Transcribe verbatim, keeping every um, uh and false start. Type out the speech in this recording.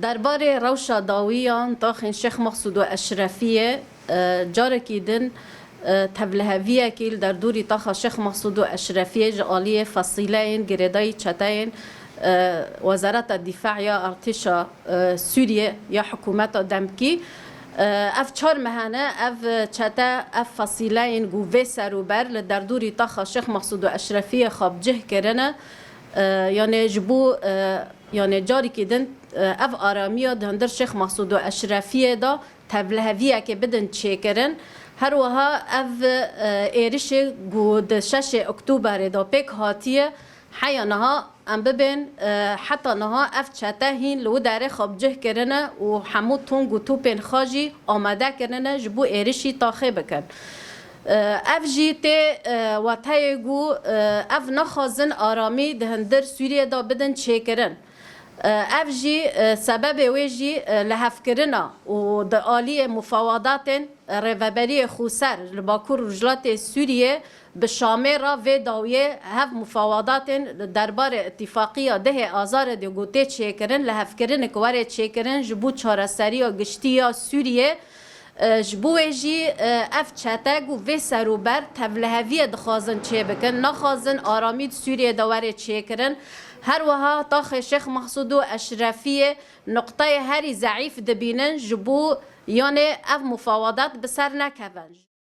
Derbarê rewşa dawiyan taxên Şêx Mexsûd û Eşrefiyê, e, carekî din, e, tevliheviyekî li derdorî taxa Şêx Mexsûd û Eşrefiyê ji aliyê fesîleyên girêdayî çeteyên, e, Wezareta Dîfa ya Artêşa, e, Sûriyê ya hikûmeta demkî, e, ev çar mehane ev çete, ev fesîleyên ku vê serûber li derdorî taxa Şêx Mexsûd û Eşrefiyê xwe bi cih kirine, e, yanê ji bo, e, yanê carîkî din, e, ev aramiya di hundir Şêx Mexsûd û Eşrefiyê de tevliheviyekê bidin çêkirin. Her wiha ev, e, êrişê ku di şeşê Oktoberê de pêk hatiye, heya niha em bibên, e, heta niha ev çete hîn li wî derê xwe bi cih kirine û hemû tong û topên xwe jî amade kirine ji bo êrişî taxê bikin. E, ev jî tê, e, wateyê ku, e, ev naxwazin aramî di hundir Sûriyê de bidin çêkirin. E, ev jî, e, sebebê wê jî, e, lihevkirina û di aliyê mufawadatên, e, Rêveberiyê Xweser li Bakur Rojhilatê Sûriyê bi Şamê re vê dawiyê hev mufawadatên li derbarê îtîfaqiya dehê Azarê de ku tê çêkirin, lihevkirinek were çêkirin ji bo çareseriya giştî ya Sûriyê. E, ji bo wê jî, e, ev çete ku vê serûber tevliheviyê dixwazin çêbikin, naxwazin aramî di Sûriyê de were çêkirin. Her wiha taxê Şêx Mexsûd û Eşrefiyê nuqteyê herî zeîf dibînin ji bo yanê ev mufawadat bi ser nekevin.